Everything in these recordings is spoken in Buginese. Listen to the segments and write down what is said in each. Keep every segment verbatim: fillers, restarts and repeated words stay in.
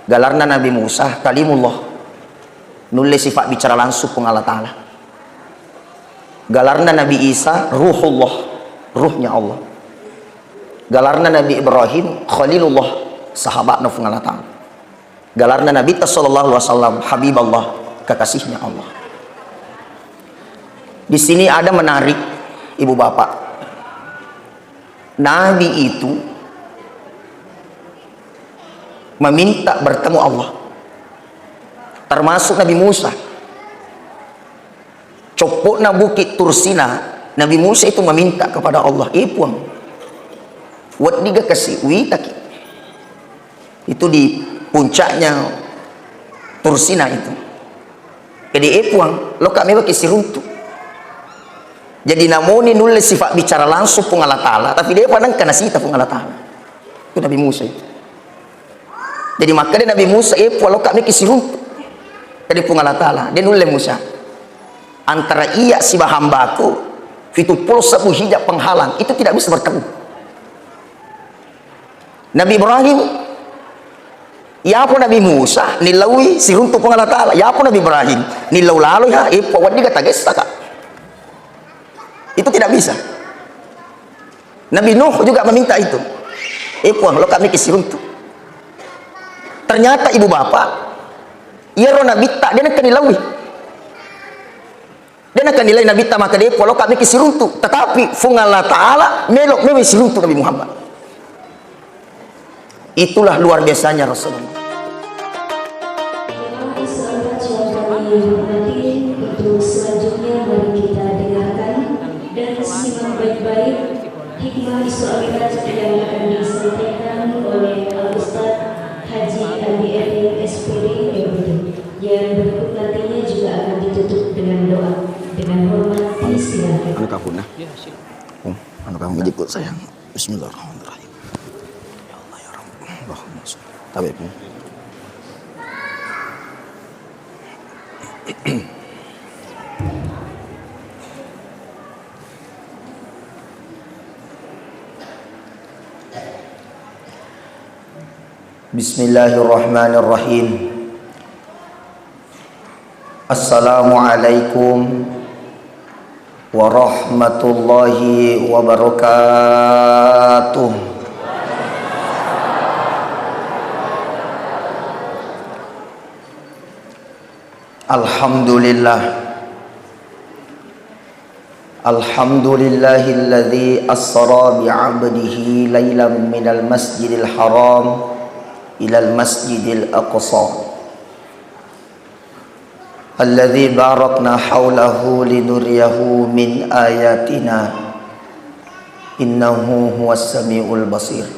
Galarna Nabi Musa Kalimullah, nulle sifat bicara langsung Puang Allah Ta'ala. Galarna Nabi Isa Ruhullah, ruhnya Allah. Galarna Nabi Ibrahim Khalilullah, sahabatna Puang Allah Ta'ala. Galarna Nabi sallallahu alaihi wasallam Habiballah, kekasihnya Allah. Di sini ada menarik, Ibu Bapak. Nabi itu meminta bertemu Allah. Termasuk Nabi Musa. Coppo'na Bukit Tursina, Nabi Musa itu meminta kepada Allah, "Eh Puang, weddiga kasi uwitaki." Itu di puncaknya Tursina itu. Jadi, "Eh Puang, loka mewaki siruntu." Jadi, namoni nulle sifat bicara langsung Puang Allah Ta'ala, tapi depa nengka nasita Puang Allah Ta'ala. Itu Nabi Musa itu. Jadi, makkeda Nabi Musa, "Eh Puang, loka meki siruntu." Jadi Puang Allah Ta'ala, de nulle Musa. Antara iya siba hambaku, fituppulo sebbu hija penghalang, itu tidak bisa bertemu. Nabi Ibrahim, yapo Nabi Musa, nillaui siruntu Puang Allah Ta'ala. Yapo Nabi Ibrahim, nillau lalo ya, eh Puang, weddiga tagessa ka. Itu tidak bisa. Nabi Nuh juga meminta itu. "Eh Puang, loka meki siruntu." Ternyata Ibu Bapak, iyaro Nabitta, de nengka nillaui. De nengka nilai Nabitta makkeda, "Eh Puang, loka meki siruntu." Tetapi Puang Allah Ta'ala melo mewe siruntu Nabi Muhammad. Itulah luar biasanya Rasulullah. Sahabat yang kami hormati, untuk selanjutnya mari kita dengarkan dan simak baik-baik hikmah Isra Mi'raj yang akan disampaikan oleh Al Ustaz Haji Andi Etin, S P D, M D. Yang berikut nantinya juga akan ditutup dengan doa. Dengan hormat, disilakan. Anu kapuna. Oh, anu kamu jikut sayang. Bismillahirrahmanirrahim. Ya Allah, ya Rabb. Allahumma sholli. Tabe, Pung. Bismillahirrahmanirrahim. Assalamualaikum warahmatullahi wabarakatuh. Alhamdulillah. Alhamdulillahilladzi asra bi'abdihi lailam minal masjidil haram ilal masjidil aqsa. Alladzi barakna haulahu linuriyahu min ayatina. Innahu huwas samiul basir.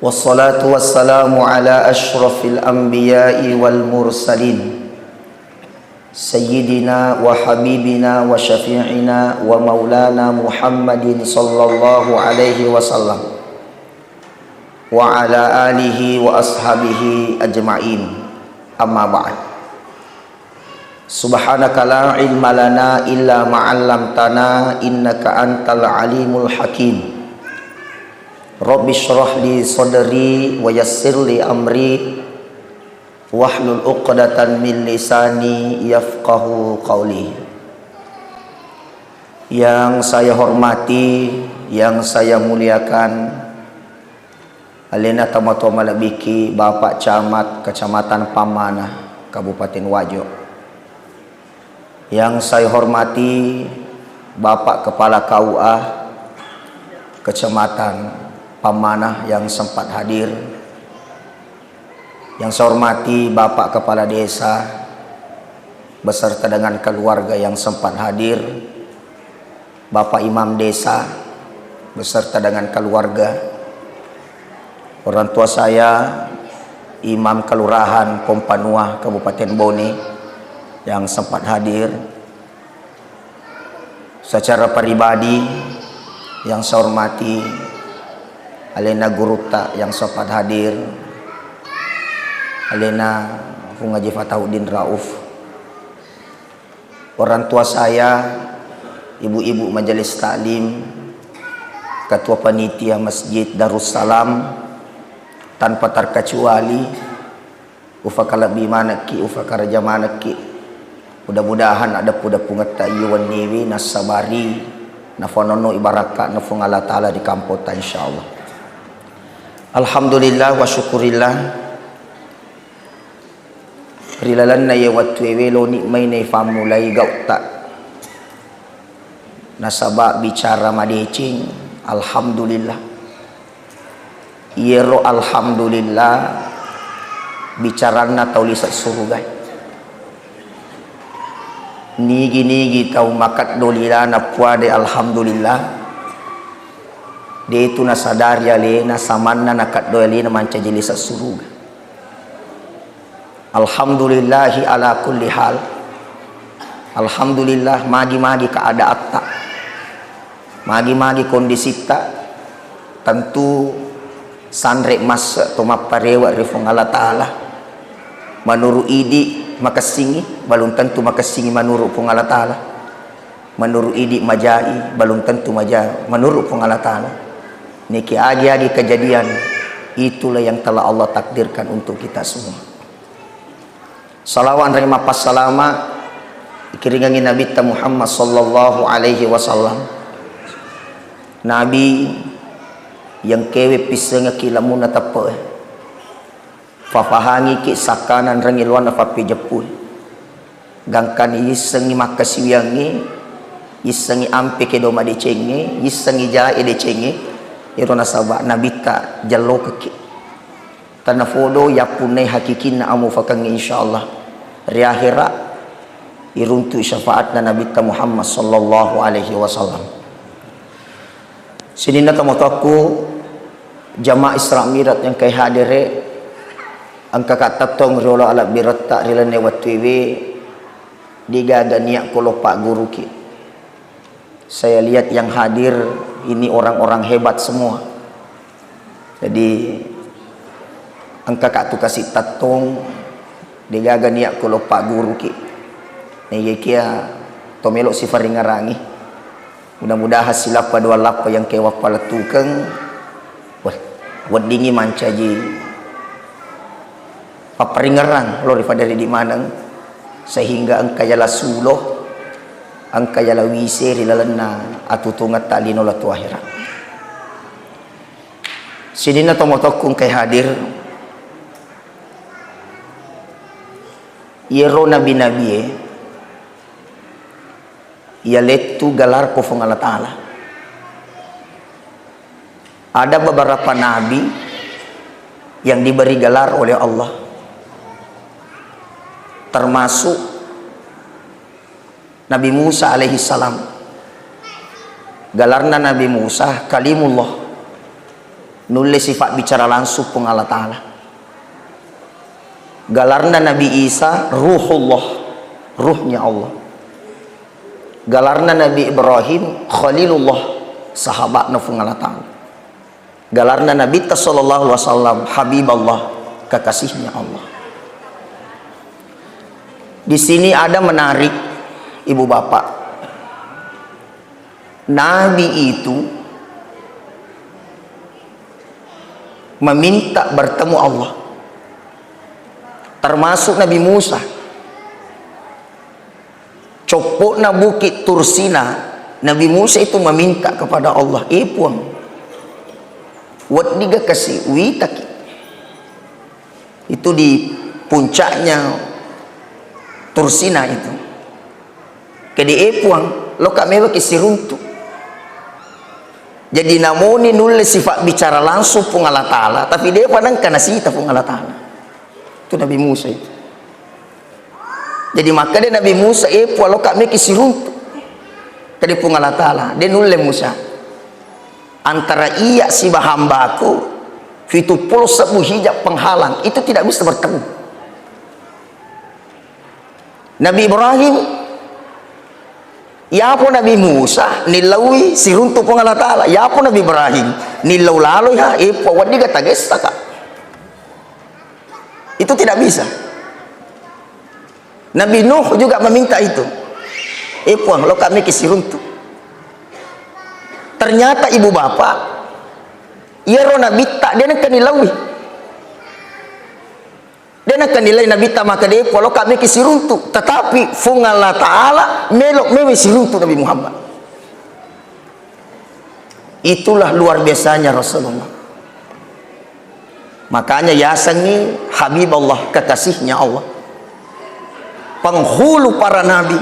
Wassalatu wassalamu ala asyrafil anbiya'i wal mursalin. Sayyidina wa habibina wa syafi'ina wa maulana Muhammadin sallallahu alaihi wasallam. Wa ala alihi wa ashabihi ajma'in. Amma ba'd. Subhanaka la ilma lana illa ma 'allamtana innaka antal alimul hakim. Rabbi shrah li sadri wa yassir li amri wahlul 'uqdatan min lisani yafqahu qawli. Yang saya hormati, yang saya muliakan, alena tomatoa malebbiki Bapak Camat Kecamatan Pammana, Kabupaten Wajo. Yang saya hormati Bapak Kepala K U A Kecamatan Pammana yang sempat hadir. Yang saya hormati Bapak Kepala Desa beserta dengan keluarga yang sempat hadir. Bapak Imam Desa beserta dengan keluarga, orang tua saya, Imam Kelurahan Pompanua, Kabupaten Bone, yang sempat hadir. Secara pribadi, yang saya hormati alena gurutta yang sempat hadir, alena Fung Haji Fatahuddin Rauf, orang tua saya, ibu-ibu majelis taklim, ketua panitia Masjid Darussalam, Tanpa terkecuali, ufakalebbi manekki, ufakaraja manekki. Mudah-mudahan addeppu-deppungetta iya wenniwi nassabari, nafanonno ibarakka na Fuang Allah Ta'ala ri kampotta, insyaallah. Alhamdulillah wa syukurillah. Ri lalenna iye wettuewe loni mai naifammulai gautta. Nasaba bicara madeceng, alhamdulillah. Iyero alhamdulillah bicaranna tau lise surugae. Nigi-nigi tau makeddo lilana puade alhamdulillah, detu nasadari alena samanna nakeddo alena mancaji lise suruga. Alhamdulillahi ala kulli hal. Alhamdulillah, magi-magi keadaatta, magi-magi kondisitta, tentu sanre masse to mapparewe ri Fuang Allah Ta'ala. Menurut idi makessingi, belum tentu makessingi menurut Fuang Allah Ta'ala. Menurut idi majai, belum tentu maja menurut Fuang Allah Ta'ala. Niki agi-agi kejadian, itulah yang telah Allah takdirkan untuk kita semua. Salawat ri mappassalama ikiringengi Nabitta Muhammad sallallahu alaihi wasallam. Nabi yang kewe pissengeki lamuna teppe. Fafahangiki sakkana nrengngi luanna fappejeppui. Gangkani yissengngi makkasiwiyangnge, yissengngi ampe kedo madecengnge, yissengngi jae decengnge, ero nasaba nabitta jallokekki. Tanafodo yappunnai hakikinna amufakengnge, insyaallah ri akhera iruntu syafaatna Nabitta Muhammad sallallahu alaihi wasallam. Sininna tomatoakku, jamaah Isra Mi'raj yang kai hadere, engka ka tettong riolo alabbiretta ri lenne wettuewe, degaga niat ko lo pagguruki. Saya lihat yang hadir ini orang-orang hebat semua. Jadi, engka ka tu kasi tettong, degaga niat ko lo pagguruki. Naekia to melo sifaringerangi. Mudah-mudahan silappa dua lappa yang kewa palettukeng, weh, weddingi mancaji papparingerang lo ripada ridi maneng, sehingga engka yala sulo, engka yala wise ri lalenna atutungetta lino latu akhera. Sininna tomatoakku engkai hadir, iyero nabi-nabie, iya lettu galar ko Fuang Allah Ta'ala. Ada beberapa nabi yang diberi gelar oleh Allah, termasuk Nabi Musa alaihi salam. Galarna Nabi Musa Kalimullah, nulle sifat bicara langsung Puang Allah Ta'ala. Galarna Nabi Isa Ruhullah, ruhnya Allah. Galarna Nabi Ibrahim Khalilullah, sahabatna Puang Allah Ta'ala. Galarna Nabitta sallallahu alaihi wasallam Habiballah, kekasihnya Allah. Di sini ada menarik, Ibu Bapak. Nabi itu meminta bertemu Allah. Termasuk Nabi Musa. Coppo'na Bukit Tursina, Nabi Musa itu meminta kepada Allah, "Eh Puang, weddiga kasi uwitaki." Itu di puncaknya Tursina itu. Kede, "Eh Puang, loka mewaki siruntu." Jadi namoni nulle sifat bicara langsung Puang Allah Ta'ala, tapi depa nengka nasita Puang Allah Ta'ala. Itu Nabi Musa itu. Jadi makkeda Nabi Musa, "Eh Puang, loka meki siruntu." Kede Puang Allah Ta'ala, "De nulle Musa. Antara iya siba hambaku, fituppulo sebbu hijab penghalang, itu tidak bisa bertemu." Nabi Ibrahim, yapo Nabi Musa nillaui siruntu Puang Allah Ta'ala, yapo Nabi Ibrahim nillau laloi ha, eh Puang, weddiga tagessaka. Itu tidak bisa. Nabi Nuh juga meminta itu. "Eh Puang, loka meki siruntu." Ternyata ibu bapak, iyaro nabitta de nengka nillaui. Kan nilai Nabitta makkeda, "Poloka meki siruntu." Tetapi Fuang Allah Ta'ala melo mewe siruntu Nabi Muhammad. Itulah luar biasanya Rasulullah. Makanya yasengngi Habibullah, kekasihnya Allah. Penghulu para nabi.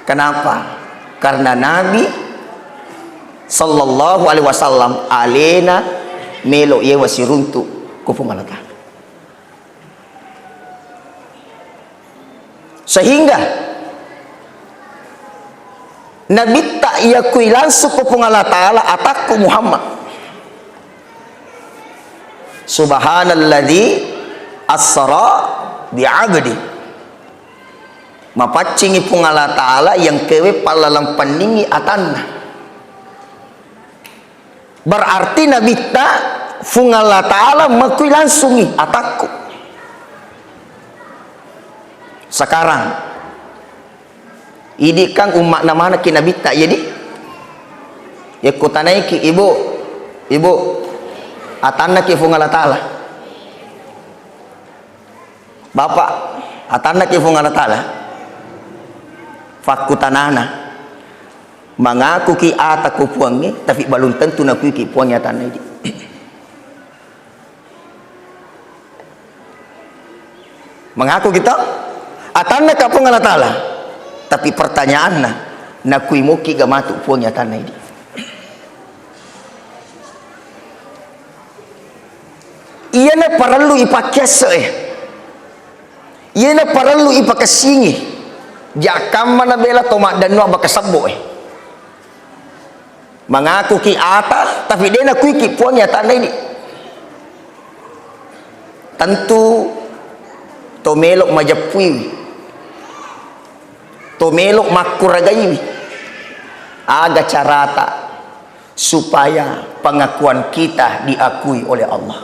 Kenapa? Karena Nabi sallallahu alaihi wasallam alena melo yewa siruntu ku Fuang Allah Ta'ala. Sehingga Nabitta iyakui langsung ko Puang Allah Ta'ala, atakku Muhammad. Subhanalladzi asra bi abdi. Mapaccingi Puang Allah Ta'ala yang kewe pallalang penningi atanna. Berarti Nabitta Fuang Allah Ta'ala makui langsungi atakku. Sekarang, idi kan umma' namanaki Nabitta, jadi yakko tanaiki, "Ibu, ibu, atannaki Fuang Allah Ta'ala?" Bapak, atannaki Fuang Allah Ta'ala? Fakkutanana, mangakuki ata ko Puangnge, tapi balum tentu nakuiki Puangnge atanna idi. Mangakuki to? Atannaka Fuang Allah Ta'ala, tapi pertanyaanna, nakui moki ga matu Puangnge atanna idi? Iyana parellu ipakkiasse'e. Iyana parellu ipakessingi. Jakkamma nabela to maddannu abbaka sebbo'e. Mangakuki ata, tapi de nakuiki Puangnge atanna idi. Tentu to melo majeppuiwi. To melo makkuragaiwi. Aga carata supaya pengakuan kita diakui oleh Allah.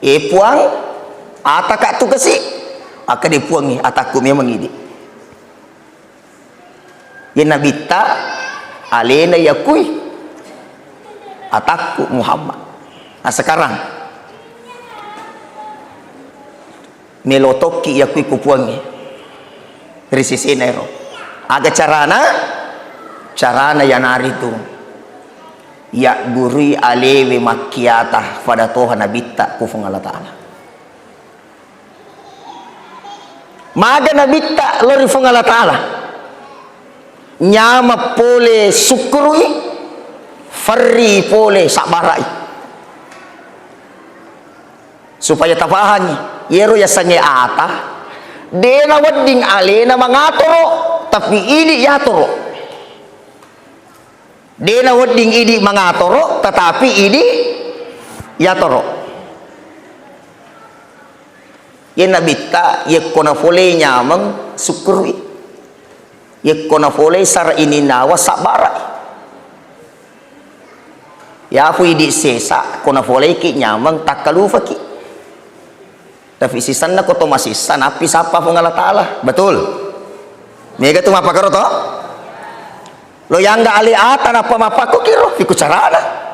"E Puang, ataka tu kasi?" Akkeda Puangnge, "Atakku memang idi." Ye Nabitta alena yakui atakku Muhammad. Nah, sekarang melo tokki yakui ku Puangnge ri sesena ero. Aga carana? Carana yanaritu yaggurui alewe makkiata pada toha Nabitta ku Fuang Allah Ta'ala. Maga Nabitta lao ri Fuang Allah Ta'ala, nyameng pole sukkuru'i, ferri pole sabbarai. Supaya tapahangngi, yero yasengnge ata, de nawedding alena mangatoro, tapi idi yatoro. De nawedding idi mangatoro, tetapi idi yatoro. Ye Nabitta, yekko nafole nyameng, sukkuru'i. Yekko nafole sara ininnawa, sabbarai. Yafu idi sesa, ko nafoleiki nyameng, takkalufaki. Tapi sisenna ko to masessa, nappi sappa Fuang Allah Ta'ala. Betul? Mega tu mappakaro to? Lo yangga ale ata nappa mappakko kiro, fiku carana.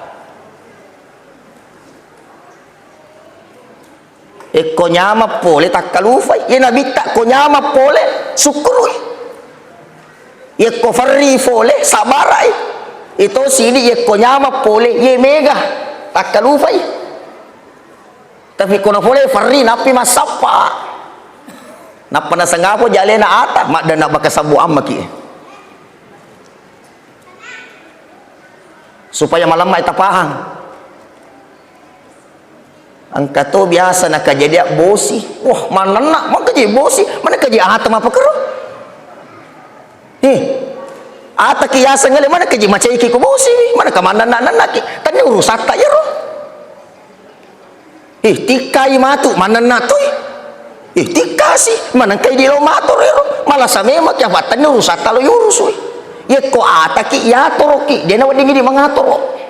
Ekko nyameng pole takkalufai. Ye Nabitta ko nyameng pole, sukkuru'i. Yekko ferri fole, sabbarai. Ito sidi yekko nyameng pole, ye mega takkalufai. Tapi ko nafole ferri, nappi massappa. Nappa nasengapo jalena ata, maddanna baka sabbu ammaki. Supaya malemma tapahang. Engka to biasa nakajadia bosi. Wah, manenna, makaji bosi, mana kaji ata mappakaro. Eh, ata ki yaseng ale, mana kaji macaiki ko bosi, mana ka manenna-nennaki. Tania urusatta yero. Eh, tikkai matu, manenna toi. Eh, tikkasi, manengkai di lo matoro ero. Malasa memang ki apa tania urusatta lo yurusui. Yekko ataki yatoroki, de nawedding idi mangatoro.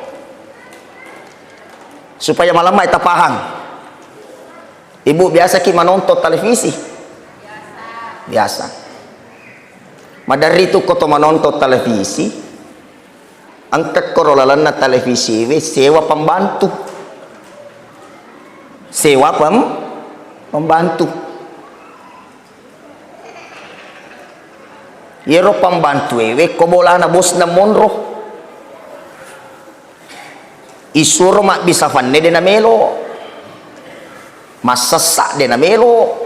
Supaya malemma tapahang. Ibu, biasaki manonton televisi? Biasa. Maderri tu ko to manonton televisi, engka koro lalenna televisiwe sewa pembantu. Sewa pem-, Pembantu. Iyaro pembantu ewe ko bolana bosna monro. Isuro mabbisa fenne de namelo. Massessa de namelo.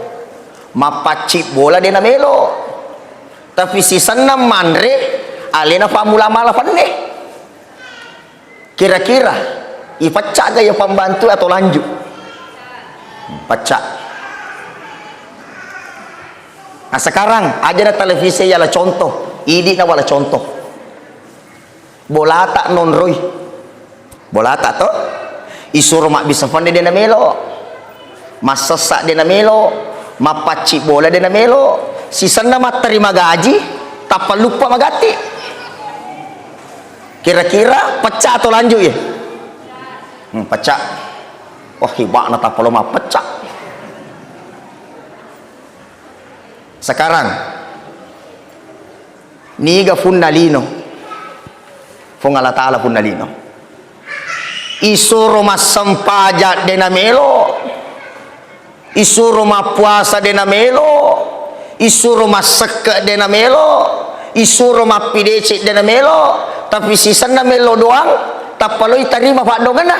Mappacci bola de namelo. Tapi sisenna manre alena pammula mala fenne. Kira-kira ipeccaga iya pembantu atau lanjut? Pecca. Nah, sekarang aja na televisi yala contoh, idi na wala contoh. Bolata nonroi. Bolata to? Isuro mabbisa fenne de namelo. Massessa de namelo, mappacci bola de namelo, sisenna matterima gaji, tappa luppa magatti. Kira-kira pecca atau lanjut ya? Hmm, pecca. Wah, hebatna tappa lo mappecca. Sekarang, niga funna lino? Fuang Allah Ta'ala funna lino. Isuro massempajang de namelo, isuro mappuasa de namelo, isuro massekke de namelo, isuro mappideceng de namelo, tapi sisenna melo doang, tappa loi tarima paddoangenna.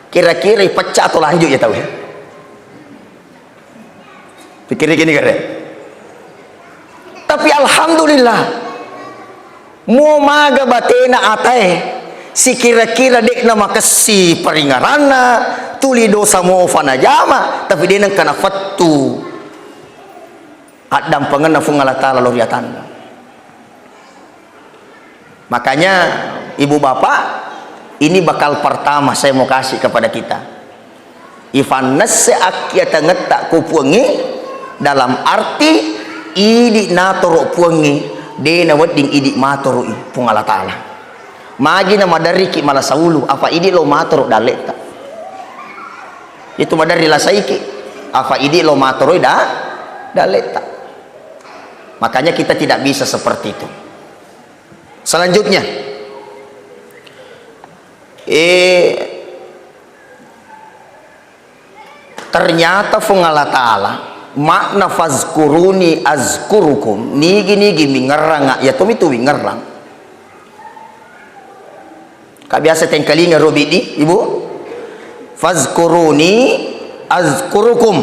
Kira-kira ipecca atau lanjut ya tau ya? Pikkiriki ni gare. Tapi alhamdulillah, mo maga batena atae, sikira-kira de'na makessi paringeranna, tuli dosa mofa najama, tapi de nengka nafettu addampengenna Fuang Allah Ta'ala lao ri atanna. Makanya, ibu bapak, ini bekal pertama saya mau kasih kepada kita. Ifannesse akkiatangetta ku Puangnge dalam arti idi natoro Puangnge, de nawedding idi matoro'i Puang Allah Ta'ala. Magi na maderriki malasa ulu, apa idi lo matoro dalletta. Itu maderri lasaiki, apa idi lo matoroi da-, dalletta. Makanya kita tidak bisa seperti itu. Selanjutnya, eh, ternyata Fuang Allah Ta'ala, makna fazkuruni azkurukum, nigi-nigi mingerranga, ya tomitu wingerrang. Ka biasa tengkalinga ro biddi, Ibu? Fazkuruni azkurukum.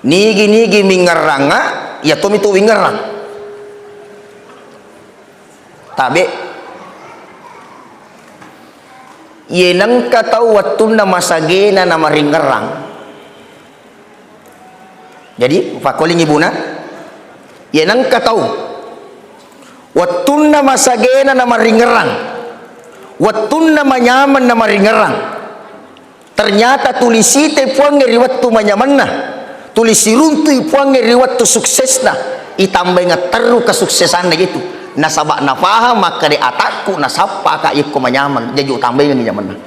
Nigi-nigi mingerranga, ya tomitu wingerrang. Tabe. Ye nengka tau wettunna masagena namaringerrang. Jadi, fakkoling ibuna, ye nengka tau wettunna masagena namaringerrang, wettunna manyameng namaringerrang, ternyata tuli site Puangnge ri wettu manyamenna, tuli siruntui Puangnge ri wettu suksesna, itambainga terru kesuksesanna gitu. Nasaba nafaham makkeda atakku nasappa ka yekko manyameng, jaji utambaingengngi nyamenna.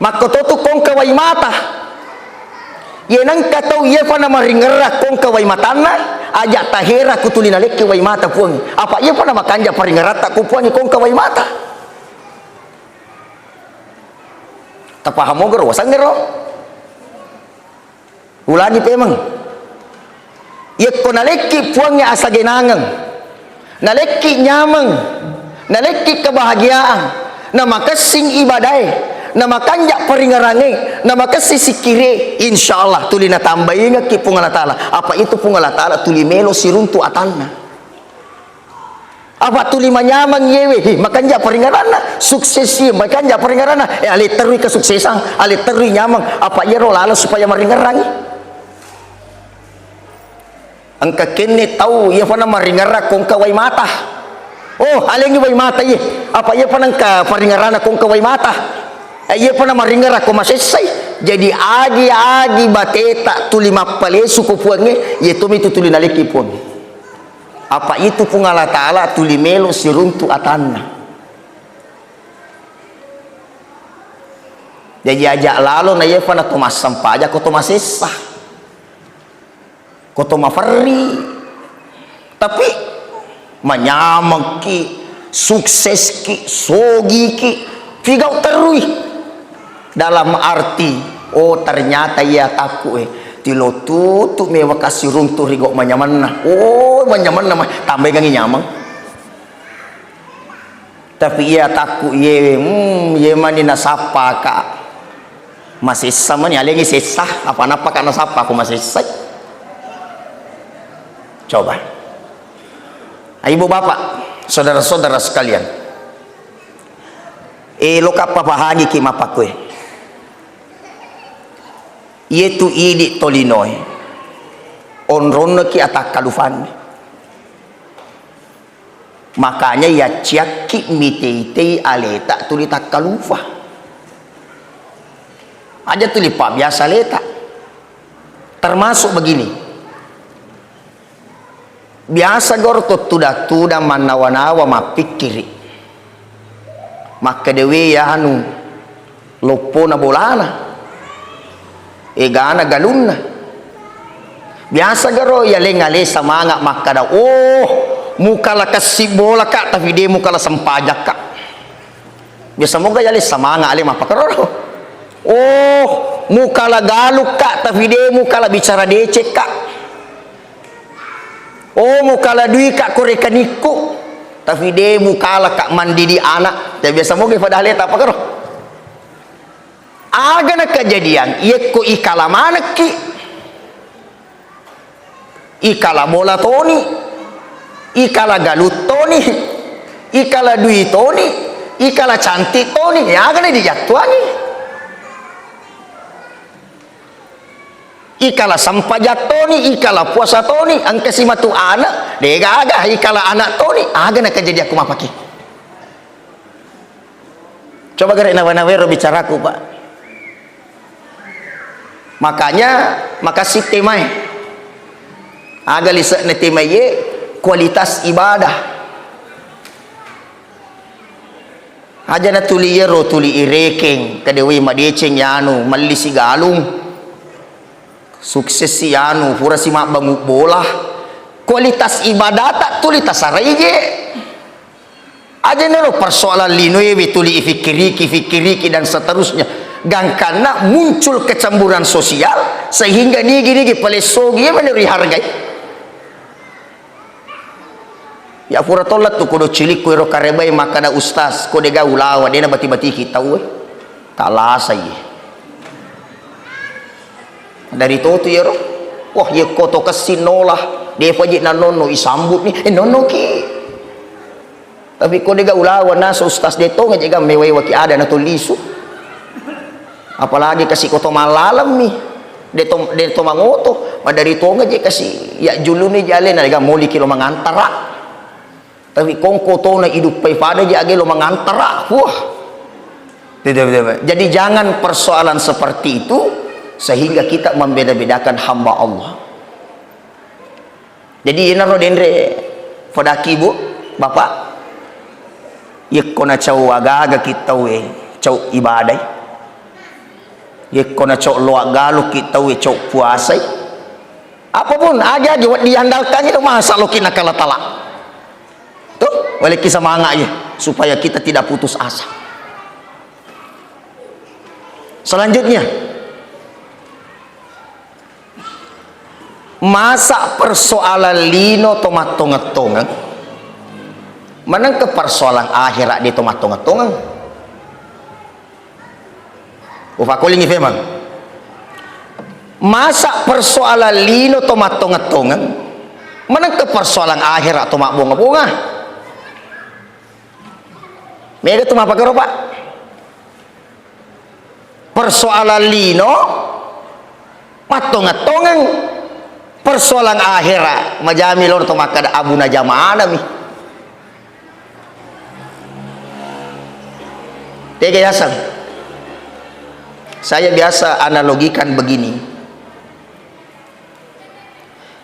Makkototu kongka wai mata. Ye nengka tau iyefa namaringerra kongka wai matanna, aja tahera ku tuli nalekki wai mata Puang. Apa iyefa namakanja paringeratta ku Puang kongka wai mata. Tapaham moga ro wasangngero? Ulangi pemeng. Yekko nalekki Puangnge asagenangeng, nalekki nyameng, nalekki kebahagiaan, namakessing ibadae, namakanja paringerangnge, namakessing sikkire, insya Allah tuli natambaingekki Puang Allah Ta'ala. Apa itu Puang Allah Ta'ala tuli melo siruntu atanna. Apa tuli manyameng yewe, hi, makanja paringeranna, sukses ye, makanja paringeranna, eh, ale terui kesuksesan, ale terui nyameng, apa iyaro lalo supaya maringerangi? Engka kenne tau, iya fana maringerang kongka wai mata. Oh, alengi wai mata ye, apa iya fana engka paringeranna kongka wai mata? Eh, iya fana maringerang ko masessai. Jadi agi-agi bateta tuli mappalesu ko Puangnge, ye tomi tu tuli nalekki Puangnge. Apa itu Puang Allah Ta'ala tuli melo siruntu atanna. Jaji aja lalo na yefa na to massempajang ko to masessa, ko to maferri. Tapi manyamekki, sukseski, sogiki, figau terui. Dalam arti, oh, ternyata iya takku, eh, tilo tutu mewa kasiruntu ri gau manyamanna. Oh, manyamanna ma-, tambaengi nyameng. Tapi iya takku, ye, hmm, ye mani nasappa ka. Masessa mani, alengi sessa, apa-napa ka nasappa ko masessai. Coba. Ibu bapak, saudara-saudara sekalian. Eloka papahangiki mappakkue. Iyetu idi tolinoe, onronneki atakkalufanni. Makanya yacciakki mitei-tei aleta tuli takkalufa. Aja tuli pabbiasa aleta. Termasuk begini. Biasa goro to tudang-tudang mannawa-nawa mappikkiri. Makkedawe anu loppona bolana. Egana galunna. Biasa garo yaleng ale samanga makkada, "Oh, mukala kessi bolaka, tapi de mukala sempajakka." Biasa moga yale samanga ale mappakaroro. "Oh, mukala galukka, tapi de mukala bicara decekka." Oh, mukala duika ko rekanikku, tapi de mukalaka mandidi anak. Ya, biasa moga pada ale tappakaro. Aga na kejadian, yekko ikala manekki, ikala bola toni, ikala galut toni, ikala dui toni, ikala cantik toni, ya aga na dijattuangi. Ikala sempajang toni, ikala puasa toni, engka si matu anak, de gaga ikala anak toni, aga na kejadian ku mapake. Coba gare nawa-nawero bicaraku, Pak. Makanya, makasih temae. Aga lisekna temae, kualitas ibadah. Aja na tuli iyaro, tuli irekeng, kedewai madeceng yanu, melli sigalung. Sukses si anu, pura si mabbangu bola. Kualitas ibadata tuli tasarai je. Aja nero persoalan linoe we tuli ifikiriki, fikiriki dan seterusnya. Gangkanna muncul kecemburuan sosial sehingga nigi-nigi palessogi, ya, menero dihargai. Ya, pura tolla tu kodo cilikku ero karebai makkada, "Ustaz, ko dega ulawa, dena bati-batiki tau, eh." Talasai. Dari totu ero. Wah, ye ko to kessi nola, depa je nanonno, isambut ni, eh, nonnoki. Tapi ko dega ulawa nasa ustaz de tonga je ga mewa-waki ada na to lisu. Apalagi kasi ko to mallalemmi, de to, de to mangoto, madari tonga je kasi ya juluni jale na dega moliki lo mangantara. Tapi kongko tona iduppai pada je age lo mangantara. Wah. Tidak, tidak. Jadi jangan persoalan seperti itu sehingga kita membeda-bedakan hamba Allah. Jadi, iyanaro denre fadaki, Bu, Bapak. Yekko nacau aga-aga ki tauwe, cau ibadai. Yekko nacau loa galu ki tauwe, cau puasai. Apapun, agi-agi wedding diandalkangi, masa loki nakala tala. Tuh, walekki semangat ya, supaya kita tidak putus asa. Selanjutnya, masa persoalan lino to mattongeng-tongeng, manengka persoalan akhirat de to mattongeng-tongeng. Ufakolingi femang. Masa persoalan lino to mattongeng-tongeng, manengka persoalan akhirat to mabbonga-bonga. Mega tu mapagaro, Pak? Persoalan lino, mattongeng-tongeng. Persoalan akhirat, majami loro to makkada abuna jamanami. Tega yaseng? Saya biasa analogikan begini.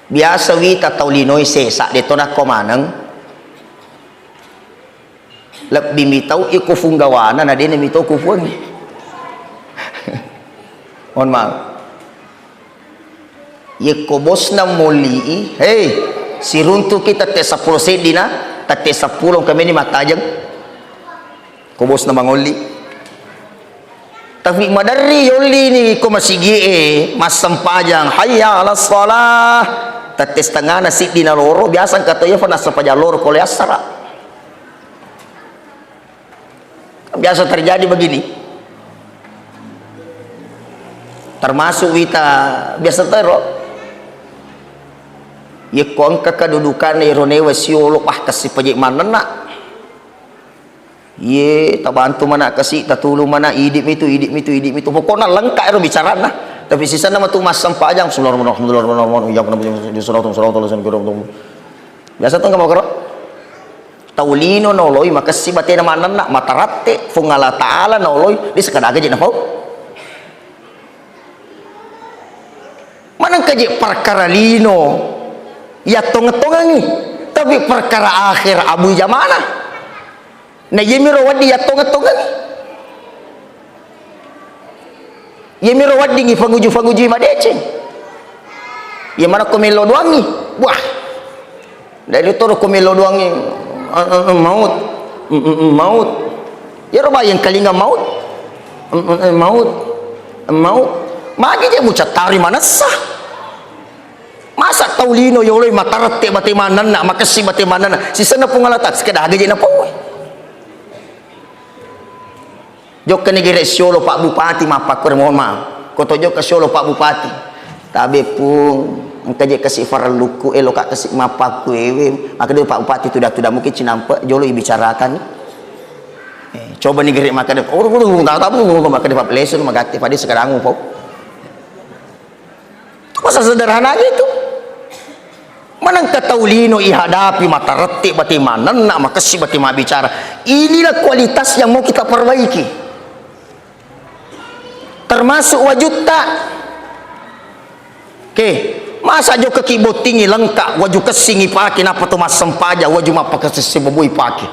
Biasa wita tau linoi sesa, de to nakko maneng. Lebbi mitau iko funggawana, na dena mitau ko fuangnge. Mohon maaf. Yekko bosna molli i, hei, siruntuki tette seppulo seddina, tette seppulo engka meni mattajeng. Ko bosna mangolli. Tapi maderri yollini ko masigi'e massempajang, "Hayya 'alas shalah." Tette setengana siddi naloro, biasa engka to iya fa nassempajang loro ko le assara. Biasa terjadi begini. Termasuk wita biasa tero. Yekko engka kedudukanna iro newa siolo, wah, kasi paje manenna. Ye, tabantu mana kasi, tatulu mana, idi mitu, idi mitu, idi mitu. Pokokna lengkap ero bicarana. Tapi sisenna matu massempajang, Bismillahirrahmanirrahim. Biasa tu engka makaro. Tau lino naoloi makessi batena manenna, mataratte, Fuang Allah Ta'ala naoloi, di sekadaga je napau. Manengka je perkara lino, yattongeng-tongengi, tapi perkara akhir abu jamana. Na iyemiro wedding yattongeng-tongengi. Iyemiro weddingngi fanguju-fangujui madeceng. Iya mana ko melo doangngi. Wah. Dari toro ko melo doangngi. Eh, eh, eh, maut. Mm, mm, mm, maut. Iyaro bayang kalinga maut. Mm, mm, eh, maut. Maut. Magi je mucattari manessa. Masa tau lino yoloi matarette bate manenna, makessi bate manenna. Sisenna Puang Allah Ta'ala, sekeda aga je napau. Jokka ni gere siolo Pak Bupati mappakkure, mohon maaf. Koto jokka siolo Pak Bupati. Tabe Pung, engka je kasi farellukku, eloka kasi mappakkuewe. Maka de Pak Bupati tuda-tuda mungkin cinampe jolo ibicarakan. Eh, coba ni gere maka de, oh, oh, oh, tak tahu, maka de Pak Lesun, magatti pada sekarang mau. Itu masa sederhana aja itu. Manengka tau lino ihadapi, matarette bate manenna, makessi bate mabbicara. Inilah kualitas yang mau kita perbaiki. Termasuk wajutta. Oke, masa jokka ki bottingi lengkap, waju kessingi pake, napa to massempajang, waju mappakessi boboi pake.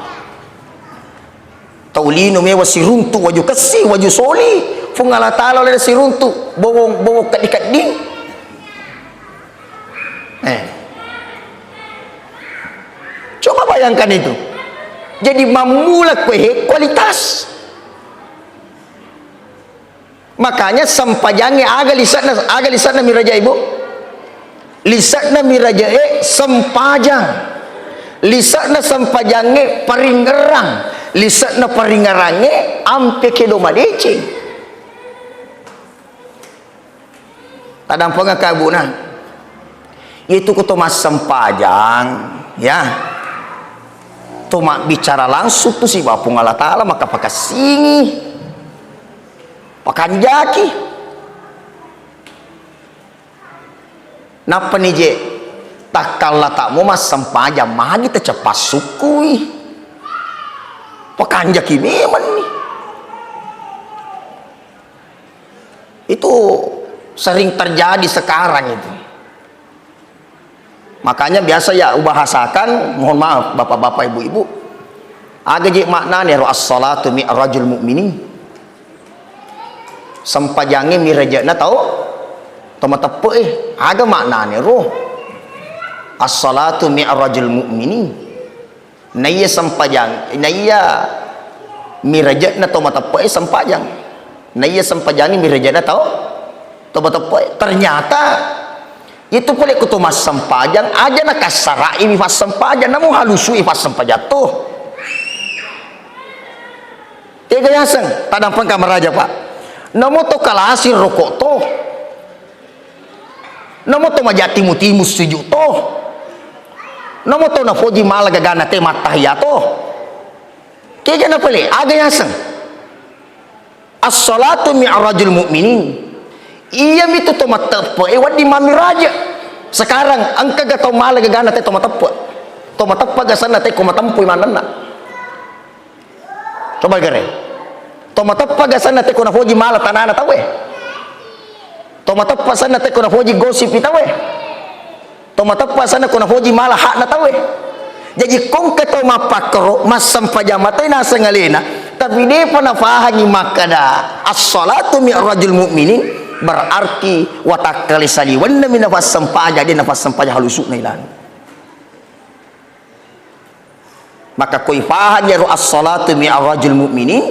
Tau lino mewa siruntu, waju kessi, waju soli. Fung Allah Ta'ala oleh siruntu, bowong, bowong keddi-keddi. Eh. Coba bayangkan itu. Jadi mammula kue kualitas. Makanya sempajangnge aga lisekna, aga lisekna miraja ibu? Lisekna mirajae sempajang. Lisekna sempajangnge paringerang. Lisekna paringerangnge ampe kedo madeceng. Tadampengeng kabuna. Itu ko to massempajang, ya. To mabbicara langsung tu sibawa Puang Allah Ta'ala, maka pakassingi. Pakanjaki. Nappa ni je, takkalla takmo massempajang, magi taceppa sukkui. Pakanjaki memang ni. Itu sering terjadi sekarang itu. Makanya biasa ya ubahasakan, mohon maaf bapak-bapak, ibu-ibu. Aga je maknane ro as-salatu mi'rajul mu'minin. Sempajangnge mirajana tau, tau mateppe'e. Aga maknane ro? As-salatu mi'rajul mu'minin. Naiya sempajang, naiya mirajana tau mateppe'e sempajang. Naiya sempajangnge mirajana tau, tau mateppe'e. Ternyata itu pole ko to massempajang, aja nakassara'i mi fassempajang, namo halusu'i fassempajang to. Tega yaseng, tadampengka maraja, Pak. Namo to kalasi roko to. Namo to majatimu-timu sujud to. Namo to nafoji mala gagana te mattahiyya to. Kega napale, aga yaseng. As-salatu mi'rajul mu'minin. Iyamitu to matteppe e wedding mammiraja. Sekarang engkaga tau mala gagana te to mateppe. To mateppe gasanna te ko matempui manenna. Coba gare. To mateppa gasanna te ko nafoji mala tanana tauwe. To mateppa sanna te ko nafoji gosipi tauwe. To mateppa sanna ko nafoji mala hakna tauwe. Jaji kongke to mappakkoro, massempajang matai naseng alena, tapi depa nafahangi makkada as-salatu mi'rajul mu'minin, berarti watakkale saliwenna mi nafassempajang, de nafassempajang halusukna ilana. Maka koi fahang iyaro as-salatu mi'rajul mu'minin,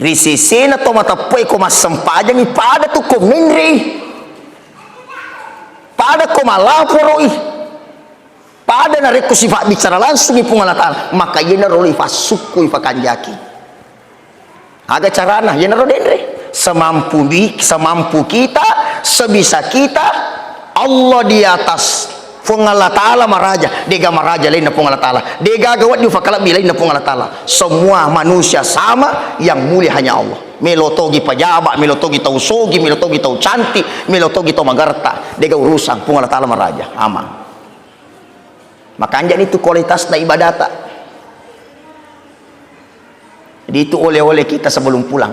Ri sesena to mateppe'e ko massempajangi, pada tu ko menre'i. Pada ko malaporoi. Pada narekko sifat bicara langsungi Puang Allah Ta'ala, maka iyanaro lo ifassukku, ifakanjaki. Aga carana? Iyanaro denre. Semampu bi-, semampu kita, sebisa kita, Allah di atas. Puang Allah Ta'ala maraja, dega maraja lainna Puang Allah Ta'ala, dega gaga wedding ufakalebbi lainna Puang Allah Ta'ala. Semua manusia sama, yang mulia hanya Allah. Melo togi pajaba, melo togi tau sogi, melo togi tau cantik, melo togi tau magarta, dega urusan, Puang Allah Ta'ala maraja, aman. Makanjani tu kualitasna ibadata. Jadi itu oleh-oleh kita sebelum pulang.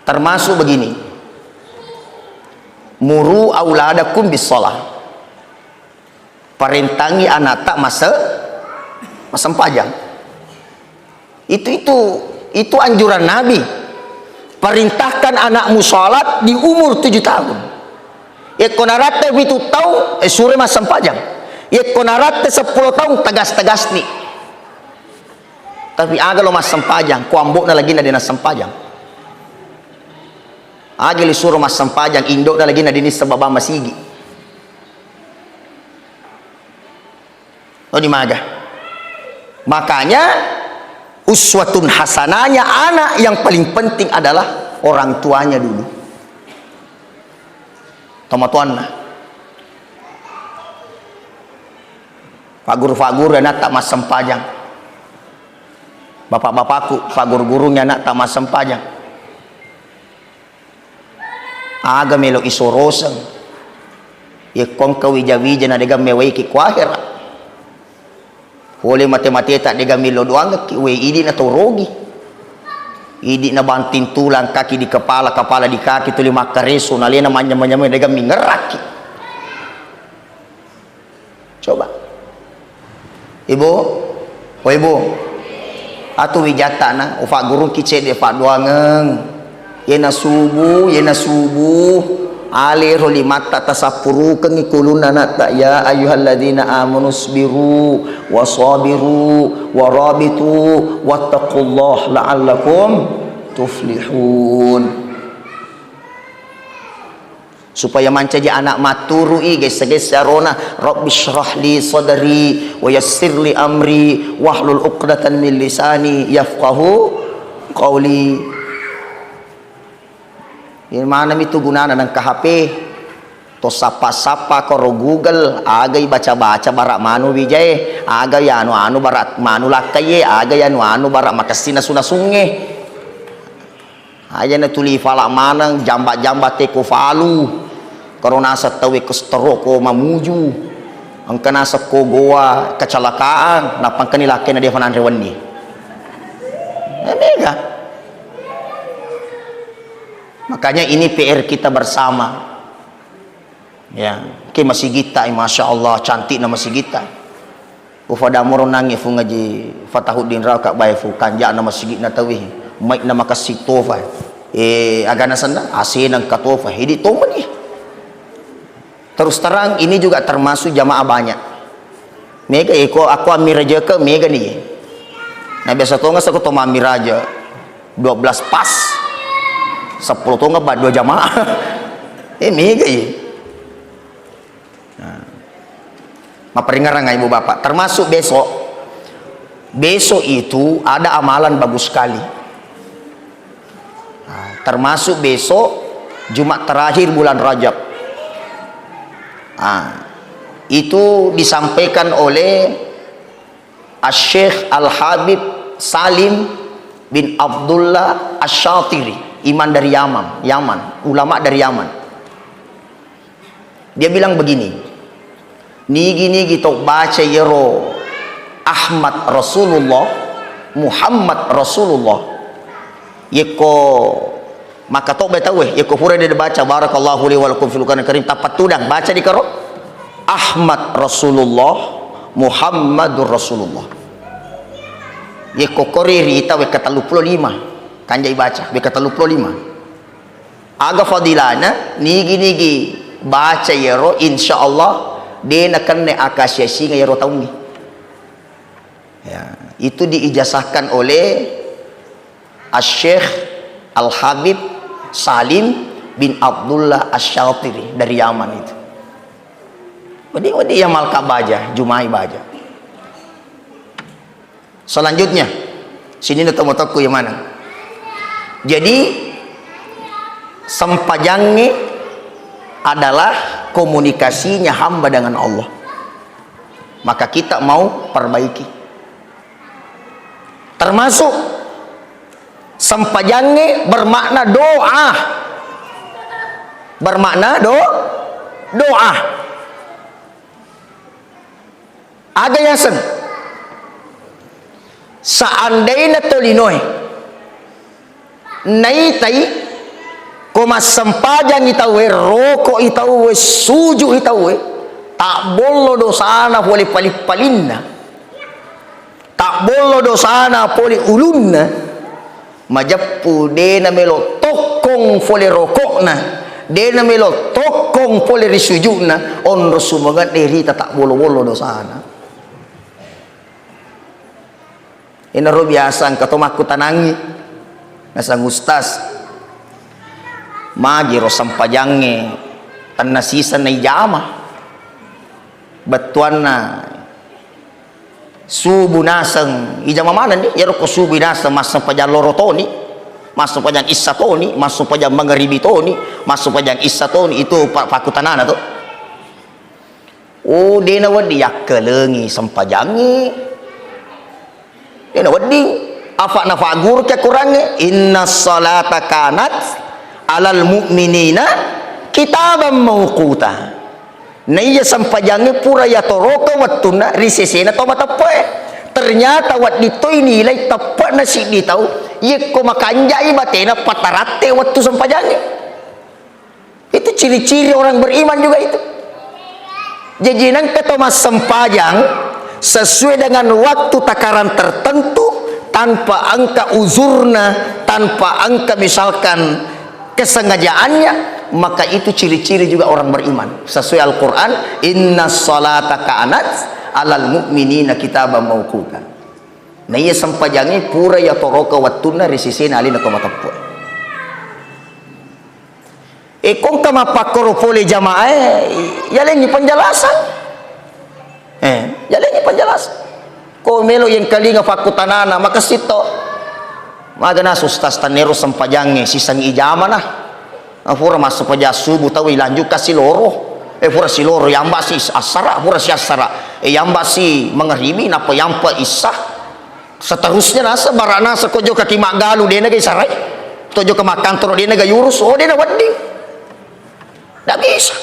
Termasuk begini. Muru auladakum bis shalah. Parentangi anakta mase-, masempajang. Itu, itu, itu anjuran Nabi. Perintahkan anakmu salat di umur tujuh tahun. Yekko naratte pitu taung, eh, sure massempajang. Yekko naratte seppulo taung, tegas-tegasni. Tapi aga lo massempajang, ko ambo'na lagina de nassempajang. Aga li suro massempajang, indo'na lagina de nisseng baba masigi. Toni maga. Makanya, uswatun hasanahnya anak yang paling penting adalah orang tuanya dulu. Tomatoanna. Fagguru-fagguru anakta massempajang. Bapak-bapakku, fagguru-gurungi anakta massempajang. Aga melo isoroseng. Yekko engka wija-wija na dega mewaiki ku akhera. Pole mate-mateta dega melo doangekki, we idi na tau rogi. Idi na banting tulang, kaki di kepala, kepala di kaki, tuli makkareso, nalena manyam-manyam dega mingerakki. Coba. Ibu, oh ibu, atu wijatta na, ufaggurungki cedde faddoangeng. Yena subuh, yena subuh, alero limatta tasappurukengngi kulunna anatta, ya ayyuhalladzina amanu sbiru, wasabiru, warabitu, wattaqullah la'allakum tuflihun. Supaya mancaji anak matturu'i, gessa-gessa arona, "Rabbi shrah li sadri, wa yassir li amri, wahlul uqdatan min lisani, yafqahu qawli." Ini manami tu gunana nengka H P. To sappa-sappa koro Google, aga ibaca-baca bara manu wijae, aga yanu-anu bara manu lakkaie, aga yanu-anu bara makessing nasu-nasungnge. Aja na tuli fala maneng, jamba-jamba teko falu. Karo naseng tauwe ko stroke ko mamuju. Engka naseng ko goa kecelakaan, nappa engkani lakkena defa nanre wenni. Eh, mega. Makanya ini P R kita bersama. Ya, ke masigitta, masya Allah, cantikna masigitta. Ufada moro nangi Fu Ngaji Fatahuddin Raka bae Fu, kanja'na masigitna tauwe. Mai'na makassi tofa. Eh, agana senna, asena engka tofa. Hidi tomani. Terus terang, ini juga termasuk jamaah banyak. Mega iko, aku ammi rajaka, mega ni. Nah, biasa tonga sako to mammi raja. Dua belas pas. Sepuluh tonga ba dua jamaah. Eh, mega ye. Nah. Maperingarang, Ibu Bapak, termasuk besok. Besok itu ada amalan bagus sekali. Nah, termasuk besok Jumat terakhir bulan Rajab. Nah, itu disampaikan oleh Asy-Syeikh Al-Habib Salim bin Abdullah Asy-Syatiri, imam dari Yaman, Yaman, ulama dari Yaman. Dia bilang begini, nigi-nigi tau baca yero Ahmad Rasulullah, Muhammad Rasulullah, yekko makkatobba tauwe, yekko pura de baca, "Barakallahu li wa lakum fil Qur'anil Karim," tappa tudang, baca di karo, "Ahmad Rasulullah, Muhammadur Rasulullah." Yekko kori rita wekka telluppulo lima, kanjai baca, wekka telluppulo lima. Aga fadilana, nigi-nigi baca yero, insya Allah, de nakenna akasiasingeng yero taungngi. Ya, itu diijazahkan oleh Asy-Syeikh Al-Habib Salim bin Abdullah Asy-Syatiri dari Yaman itu. Wedding-wedding iya malka baja, jumai baja. Selanjutnya, sininna tomatoakku iya maneng. Jadi, sempajangnge adalah komunikasinya hamba dengan Allah. Maka kita mau perbaiki. Termasuk sempajangnge bermakna doa. Bermakna do-, doa. Aga yaseng? Seandaina tolinoe naitai ko massempajangi tauwe, roko'i tauwe, suju'i tauwe, tabbollo dosana pole paling-palinna. Tabbollo dosana pole ulunna, majeppu de namelo tokkong pole roko'na, de namelo tokkong pole ri suju'na, onro sumange'na rita tabbollo-bollo dosana. Enaro biasa engka to makkutanangi, naseng, "Ustaz, magiro sempajangnge tenna siseng naijama?" Bettuanna, subuh naseng ijama manenni, iyaro ko subuh naseng massempajang loro toni, massempajang issa toni, massempajang mangaribi toni, massempajang issa toni, itu pa-, pakkutanana to. Oh, de nawedding yakkalengi sempajangnge. De nawedding. Afa nafaguru ke Qurangnge, "Inna salata kanat alal mu'minina kitaban mauquta." Naiya sempajangnge pura yatoroka wettunna ri sesena to mateppe'e. Ternyata wedding toi nilai teppe'na siddi tau, yekko makanjai batena pataratte wettu sempajangnge. Itu ciri-ciri orang beriman juga itu. Jadi, nengka to massempajang sesuai dengan waktu takaran tertentu, tanpa engka uzurna, tanpa engka misalkan kesengajaannya, maka itu ciri-ciri juga orang beriman. Sesuai Al-Quran, "Inna salata kanat alal mu'minina kitaban mauquta." Nah, iya sempajangnge pura yatoroka wettunna ri sesena alena to mateppe'e. E, ko engka mappakkoro pole jamaae, yalengngi penjelasan. Eh, yalengngi penjelasan. Ko melo yengkalinga fakkutanana, makessing to. Magana Ustaz, tennero sempajangnge, siseng ijama nah. Ah, pura massempajang subuh tau ilanjukka siloro. Eh, pura siloro, yamba si assara, pura si assara. Eh, yamba si mangaribi, nappa yampa issa. Seterusnya nasa, bara nasa ko jokaki maggalu, de naga isarai. To joka makkantoro, de naga yurus, oh, de nawedding. Ndak bisa.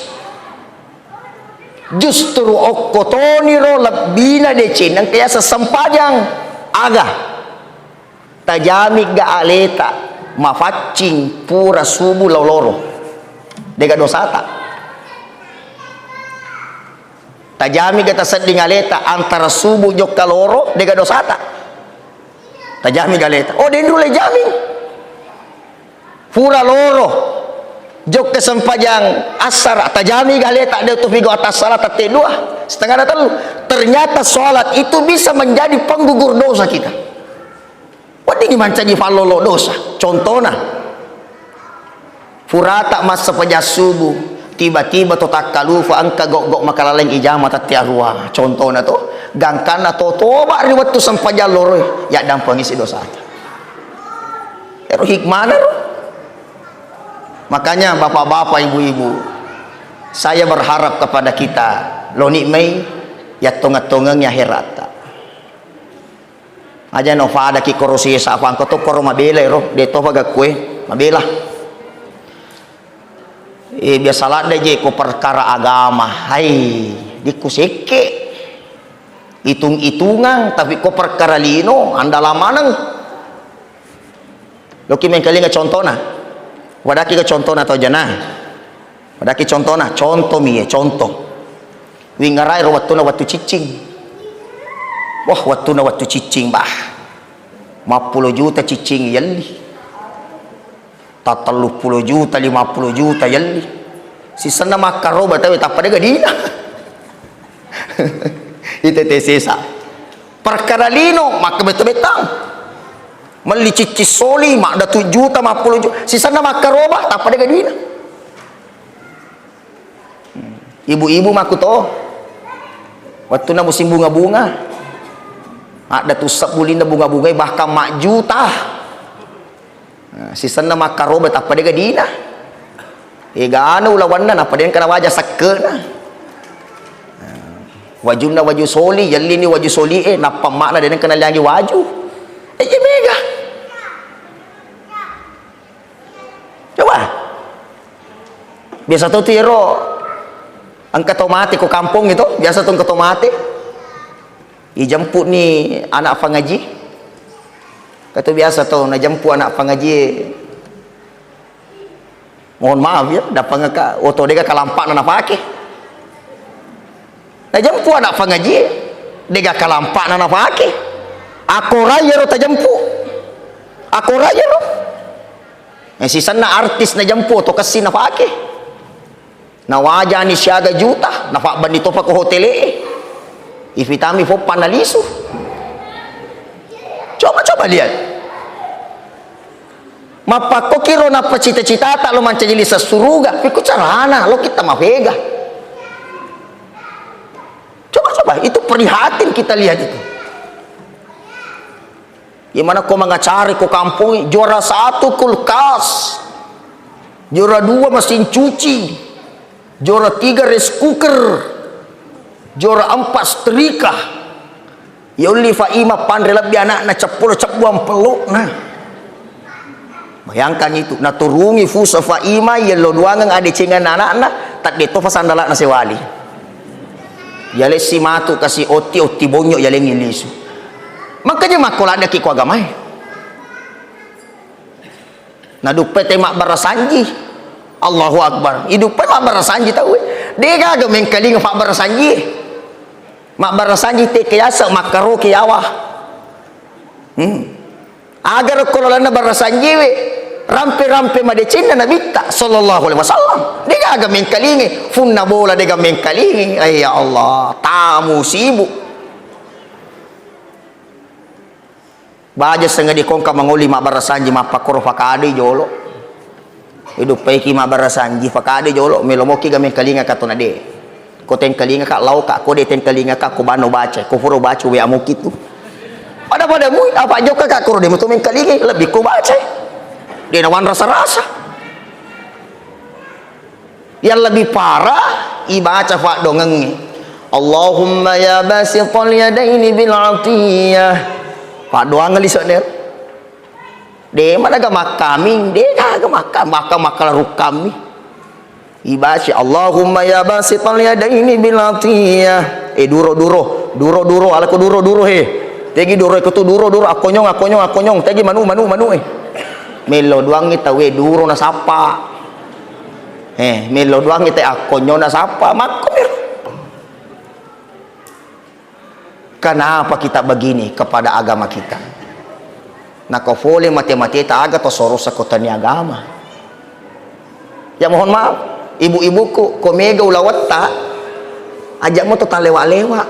Justru okko toniro lebbina decenna engka yaseng sempajang. Aga? Tajamigga aleta mafaccing pura subuh lao loro. Dega dosata. Tajamiga tasedding aleta antara subuh jokka loro, dega dosata. Tajamiga aleta. Oh, denru le jaming. Pura loro. Jokka sempajang assara, tajamiga aleta, de tu figo atas salat tette dua, setengah na tellu. Ternyata sholat itu bisa menjadi penggugur dosa kita. Weddingngi mancaji fallolo dosa. Contona, purata massempajang subuh, tiba-tiba to takkalupa engka gok-gok makalaleng ijama tette arua. Contona to, gangkanna to toba ri wettu sempajang loroi, yaddampengi si dosata. Ero hikmana ro. Makanya bapak-bapak, ibu-ibu, saya berharap kepada kita, loni mai yattongeng-tongengi akheratta. Aja no fadaki koro sesa, apa engko to koro mabela ero, de topa gakkue mabela. Eh, biasa ladde je ko perkara agama, hai, dikku sekke. Itung-itungang, tapi ko perkara lino, andalang maneng. Loki mengkalinga contona. Wadaki ke contona tau jana. Wadaki contona, conto mi ye, conto. Wingarai ro wettuna wettu ciccing. Wah, wettuna wettu ciccing, bah. Mappulo juta ciccing yelli. Ta telluppulo juta, limappulo juta yelli. Sisenna makkaroba tawe tappa de gadina. Ite te sesa. Perkara lino, makkabetta-bettang. Melli ciccing soli, maddatu juta, mappulo juta. Sisenna makkaroba, tappa de' gaga duina. Ibu-ibu makkuto. Wettunna musim bunga-bunga. Maddatu sebbu linna bunga-bunga, bahkan majjuta. Nah, sisenna makkaroba, tappa de' gaga duina. Egana ulawanna, nappa de' nengka nawaja sekke'na. Nah, wajunna waju soli, yellini waju soli e, nappa ma'na de' nengka naliangi waju. Eh, iya mega. Coba. Biasa to tu ero engka to mate ko kampong itu, biasa to engka to mate. Ijemput ni anak pangaji. Katu biasa to najemput anak pangaji. Mohon maaf ya, dapangaka oto de' gaga kalampa'na napake. Najemput anak pangaji, de' gaga kalampa'na napake. Akorai ero tajemput. Akorai ero. Eh, sisenna artis najemput oto kessi napake. Nawajani siaga juta, nafabbanni topa ko hotele e. Ifitami foppa nalisu. Coba-coba lihat. Mappakkokiro nappa cita-citata lo mancaji lise' suruga, pekko carana lo kita mafega. Coba-coba, itu prihatin kita lihat itu. Gimana ko mangacari ko kampung, juara satu kulkas, juara dua mesin cuci, juara tiga rice cooker, juara empat setrika. Yaulli Faima panre lebbi anakna, ceppolo cebbuang pelokna. Bayangkan itu, naturungi fusa Faima, yello duangeng adecengan anakna, tadde tofa sandalakna sewali. Yalessi matu kasi otti, otti bonyo yalengi lisu. Makanya makko laddaki ko agamae. Naduppai te mabbarasanji. Allahu Akbar. Iduppai mabbarasanji tauwe. De' gaga mengkalinga fabbarasanji. Mabbarasanji te ke yase' makkaroki yawa. Hmm. Agaro ko lalenna barasanjiwe, rampe-rampe madecenna Nabitta sallallahu alaihi wasallam. De' gaga mengkalinge, funna bola de' gaga mengkalinge. Eh, ya Allah, tamu sibuk. Baja senga dikongka mangoli mabbarasanji, mappakkoro fakadoi jolo. Iduppaiki mabbarasanji, fakadoi jolo, melo moki ga mengkalinga ka tona de'. Ko tengkalinga ka lao ka, ko de' tengkalinga ka, ko bano baca, ko furo baca, we amuki tu. Pada-pada mui, apa jokka ka, koro de' mutu mengkalinga, lebbi ko baca. De' nawan rasa-rasa. Yang lebih parah, ibaca faddoangengnge. Allahumma ya basital yadaini bil atiyah. Faddoangeng lisu' de'. De' mana ga makkaming, de' gaga makka-, makka-, makkalarukkammi. Ibaca, Allahumma ya basital yadaini bil atiyah. Eh, duro, duro, duro, duro, alako duro, duro, he. Tegi duro, iko tu duro, duro, akonyong, akonyong, akonyong. Tegi manu, manu, manu, eh. Melo duangi tauwe duro nasappa. Eh, melo duangi te akonyong nasappa. Makko mero. Kenapa kita begini kepada agama kita? Nako fole mate-mateta aga to sorosa ko tania agama. Ya mohon maaf, ibu-ibuku, ko mega ulawetta, aja' mo to talewa-lewa.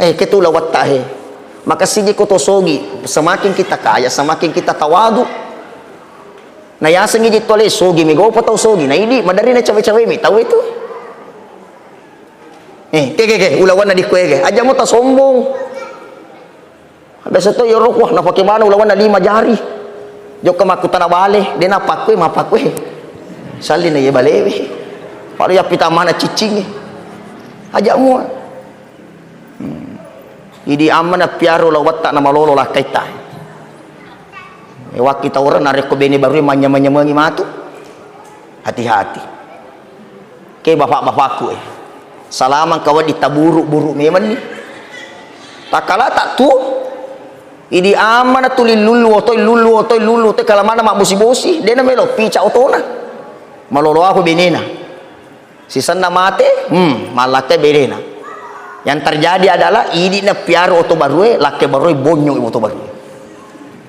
Eh, ketu ulawetta he. Makasigi ko to sogi, semakin kita kaya, semakin kita tawadu. Na yasengi jitto le sogi, mega opa tau sogi, na idi, madari na cawe-cawe mi tau itu. Eh, ke, ke, ke, ulawanna dikko ege. Aja' mo tasombong. Biasa to yoro, wah, napake mana ulawanna lima jari. Jokka makkutana bale, de' napakkue, mapakkue. Salli na ye balewe. Pada yappi tamana ciccingi. Aja' mo. Hmm. Idi amma na piaro ulawetta na malolo lakkaitta. E, wakki tawurenna narekko bene barue manyameng-nyamengi matu. Hati-hati. Ke bapak-bapakku, eh. Salamang ka wedding taburu-buru memenni. Takkalata tu, idi amma na tuli lullu oto, lullu oto, lullu oto, kalamana mabbosi-bosi, de' na melo pica otona. Malolo aku benena. Sisenna mate, hmm, mallakkai benena. Yang terjadi adalah idi na piaro oto barue, lakke barue bonyong oto barue.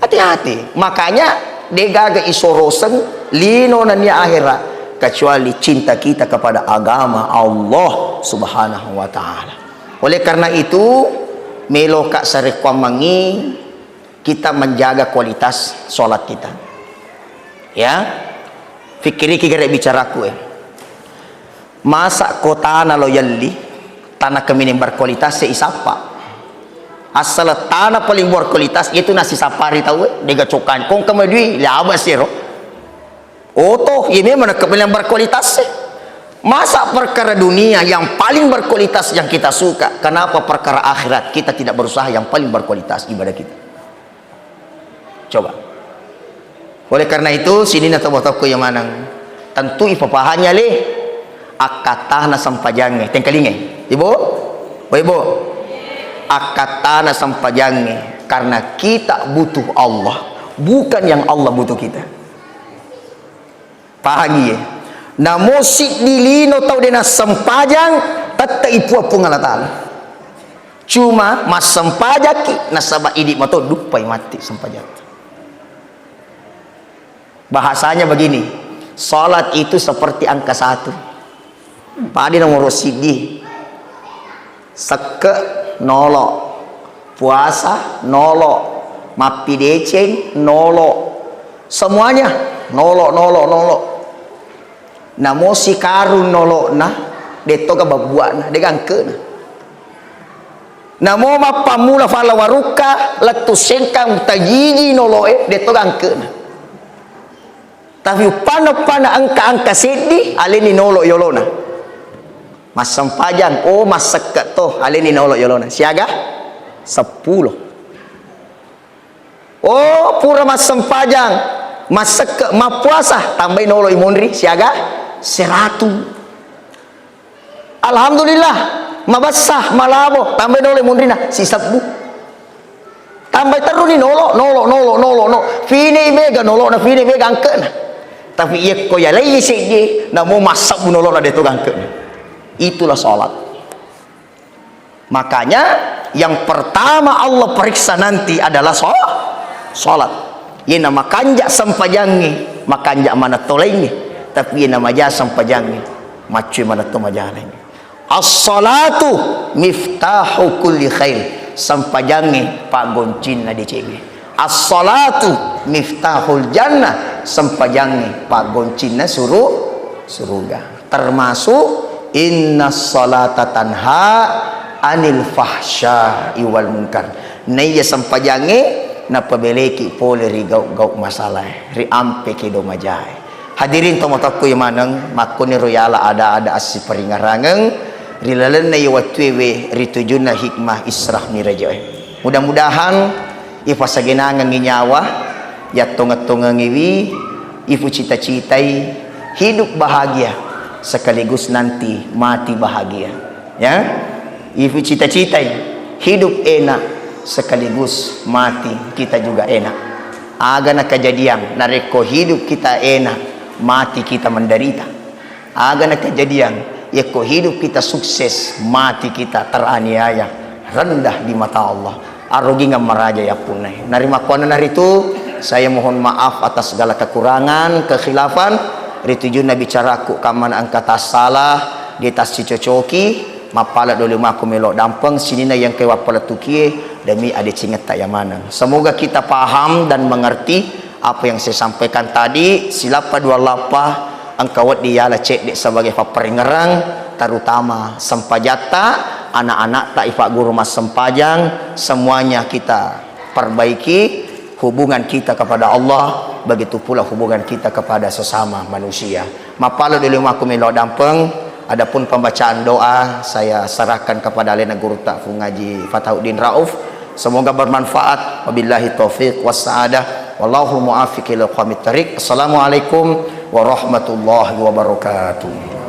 Hati-hati. Makanya, de' gaga isoroseng lino nennia akhirat, kecuali cinta kita kepada agama Allah Subhanahu wa Ta'ala. Oleh karena itu, Meloka sarekkuammengngi kita menjaga kualitas sholat kita. Ya, fikiriki gare bicaraku, eh. Masa ko tana lo yelli, tana kemineng berkualitas se isappa. Asal tana paling berkualitas itu nasi sapari tau, eh. Dega cokan, kong kama dui, laba sero. Oto, iya memang kepentingan berkualitas sih. Masa perkara dunia yang paling berkualitas yang kita suka, kenapa perkara akhirat kita tidak berusaha yang paling berkualitas ibadah kita? Coba. Oleh karena itu, sininna tau-tauku yang maneng, tentu ipapahanya le akkattana sempajangnge. Tengkalingai, Ibu? Oh, Ibu? Akkattana sempajangnge karena kita butuh Allah, bukan yang Allah butuh kita. Pahang iye. Namo siddi lino tau de nassempajang, tette ipua Puang Allah Ta'ala. Cuma massempajakki, nasaba idi mato duppai matti sempajang. Bahasanya begini, salat itu seperti angka satu. Padi nomoro siddi. Sekke, nolo. Puasa, nolo. Mappideceng, nolo. Semuanya, nolo, nolo, nolo. Namo sikarung nolo'na, dettoga babbua'na, dega angke'na. Namo mappammula fala warukka, lettu sengkang tajiji nolo'e, dettoga angke'na. Tapi uppanna-uppanna engka angka seddi, alenni nolo yolona. Massempajang, oh, massekke to, alenni nolo yolona. Siaga? Seppulo. Oh, pura massempajang, massekke, mappuasa, tambai nolo imonri, siaga? Seratu. Alhamdulillah, mabessa, malabo, tambai nolo imonrina, sisebbu. Tambai terruni nolo, nolo, nolo, nolo, no. Finei mega nolona, finei mega angke'na. Tapi yekko yalai seddi, namo massebbu nolona, deto angke'na. Itulah salat. Makanya yang pertama Allah periksa nanti adalah so-, salat. Yena makanja sempajangngi, makanja manetto laingngi. Tapi yena maja sempajangngi, maccui manetto maja laingngi. As-salatu miftahu kulli khair. Sempajangnge paggoncinna decengnge. As-salatu miftahul jannah. Sempajangnge paggoncinna suru-, suruga. Termasuk inna salata tanha anil fahsya'i wal munkar. Naiya sempajangnge napabeleki pole ri gau-gau masalah, ri ampe kedo majae. Hadirin tomatoakku maneng, makkoniro yala ada-ada assiparingerangeng ri lalenna iye wettuewe ri tujunna hikmah Isra Miraj'e. Mudah-mudahan ifasagenangengngi nyawa, yattongeng-tongengiwi, ifucita-citai hidup bahagia sekaligus nanti mati bahagia. Ya? Ifucita-citai hidup enak sekaligus mati kita juga enak. Aga nakajadiang, narekko hidup kita enak, mati kita menderita. Aga nakajadiang, yekko hidup kita sukses, mati kita teraniaya, rendah di mata Allah. Arogingeng maraja yappunnai. Narimakkuannanaritu, saya mohon maaf atas segala kekurangan, kekhilafan, ritujunna bicaraku kammana engka tassala, de tassicocoki, mappala doli makku melo dampeng, sininna yang kewa palettukie, demi adecengetta yamaneng. Semoga kita paham dan mengerti apa yang saya sampaikan tadi, silappa dua lappa, engka wedding yala cedde sebagai papparingerang, terutama sempajatta, anak-anakta ifagguru massempajang, semuanya kita perbaiki hubungan kita kepada Allah, begitu pula hubungan kita kepada sesama manusia. Mappala doli makku melo dampeng, adapun pembacaan doa saya serahkan kepada alena gurutta Fung Haji Fatahuddin Rauf. Semoga bermanfaat. Wabillahi taufiq wassaadah. Wallahul muwaffiq ila aqwamit thariq. Assalamualaikum warahmatullahi wabarakatuh.